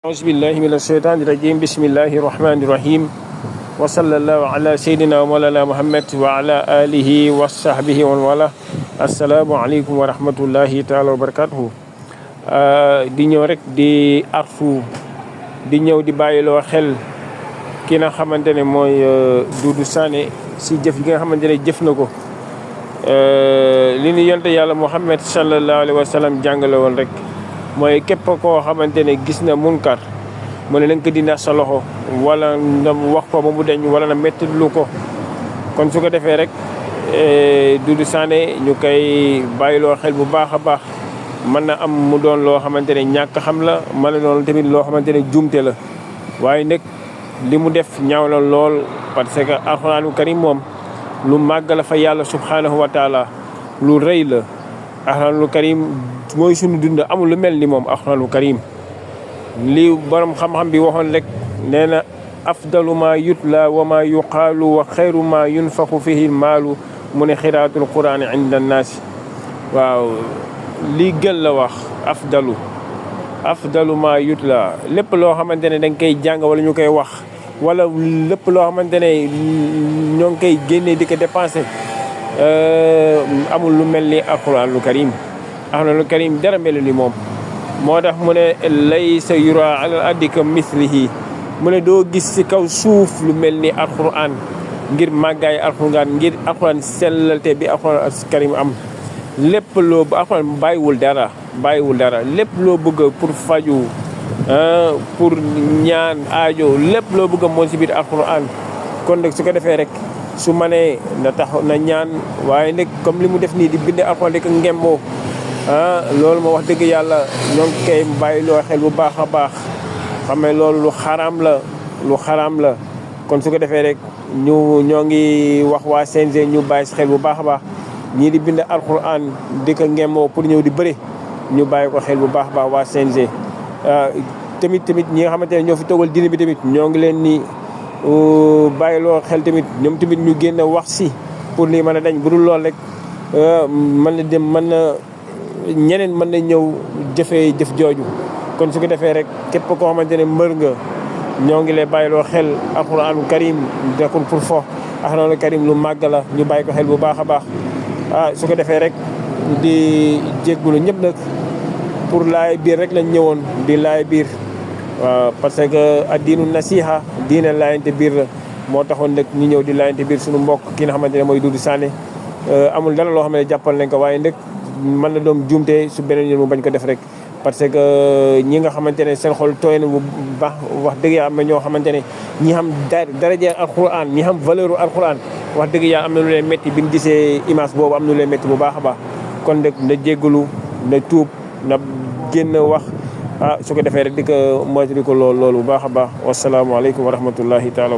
أعوذ بالله من الشيطان الرجيم بسم الله الرحمن الرحيم وصلى الله على سيدنا ومولانا محمد وعلى آله وصحبه ومن والاه السلام عليكم ورحمة الله تعالى وبركاته di ñëw rek di arfu di ñëw di bàyyiloo xel ki nga xamante ne mooy Doudou Sané si jëf yi nga xamante ne jëf na ko li ñu yonte yàlla Muhammad sallallahu alayhi wa sallam jàngale woon rek mooy képp koo xamante ne gis na munkar mu ne na nga ko dindi sa loxo wala nga wax ko ba mu deñ wala na métti lu ko kon su ko defee rek Doudou Sané ñu koy bàyyiloo xel bu baax a baax mën na am mu doon loo xamante ne ñàkk xam la mën na doon tamit loo xamante ne jumte la waaye nag li mu def ñaaw la lool parce que alxuraanu karim moom lu màgg la fa yàlla subhanahu wa taala lu rëy la alxuraanu karim mooy sunu dund amul lu mel ni moom alxuraanu karim li borom xam-xam bi waxoon rek nee na afdalu ma yutla wa ma yuqaalu wa xayru ma yunfaxu fihi maalu mu ne xiraatul quraan inda annaasi waaw lii gën la wax afdalu ma yutla lépp loo xamante ne dañ koy jàng wala ñu koy wax wala lépp loo xamante ne ñoo ngi koy génnee di ko dépensé amul lu mel ni alxuraanul karim alxuraanul karim dara mel ni moom moo tax mu ne laysa yura alal ardi ka mislihi mu ne doo gis ci kaw suuf lu mel ni alxuraan ngir màggaay alxuraan ngir alxuraan sellalte bi alxuraan karim am lépp loo alxuraan bàyyiwul dara lépp loo bëgg pour faju pour ñaan aajo lépp loo bëgg moom ci biir alxuraan kon nag su ko defee rek su ma nee na tax na ñaan waaye nag comme li mu def nii di bind alxuraan di ko ngemboo loolu ma wax dëgg yàlla ñoo ngi koy bàyyiloo xel bu baax a baax xam ne loolu lu xaraam la kon su ko defee rek ñoo ngi wax waa CNG ñu bàyyi si xel bu baax a baax ñii di bind alxuraan di ko ngemmoo pour ñëw di bëri ñu bàyyi ko xel bu baax a baax waa CNG tamit ñi nga xamante ne ñoo fi toogal diine bi tamit ñoo ngi leen ni bàyyiloo xel tamit ñoom tamit ñu génn wax si pour lii mën a dañ bu dul lool rek ñeneen mën na ñëw jëfee jëf jooju kon su ko defee rek képp koo xamante ne mbër nga ñoo ngi lay bàyyiloo xel alxuraanu karim dekul pour fo alxuraanu karim lu màgg la ñu bàyyi ko xel bu baax a baax su ko defee rek di jéggulu ñëpp nag pour laay biir rek lañ ñëwoon di laay biir waaw parce que addiinu nasiha diine laayante biir la moo taxoon nag ñu ñëw di laayante biir suñu mbokk ki nga xamante ne mooy Doudou Sané amul dara loo xam ne jàppal nañ ko waaye nag mën na doom juumte su beneen yoon mu bañ ko def rek parce que ñi nga xamante ne seen xol tooy na bu baax wax dëgg yàlla am na ñoo xamante ne ñi xam daraja alxuraan ñi xam valeur u alxuraan wax dëgg yàlla am na lu leen métti bi ñu gisee image boobu am na lu leen métti bu baax a baax kon nag na jéggalu na tuub na génn wax su ko defee rek di ko moytu di ko loolu bu baax a baax wasalaamaaleykum wa rahmatullahi taala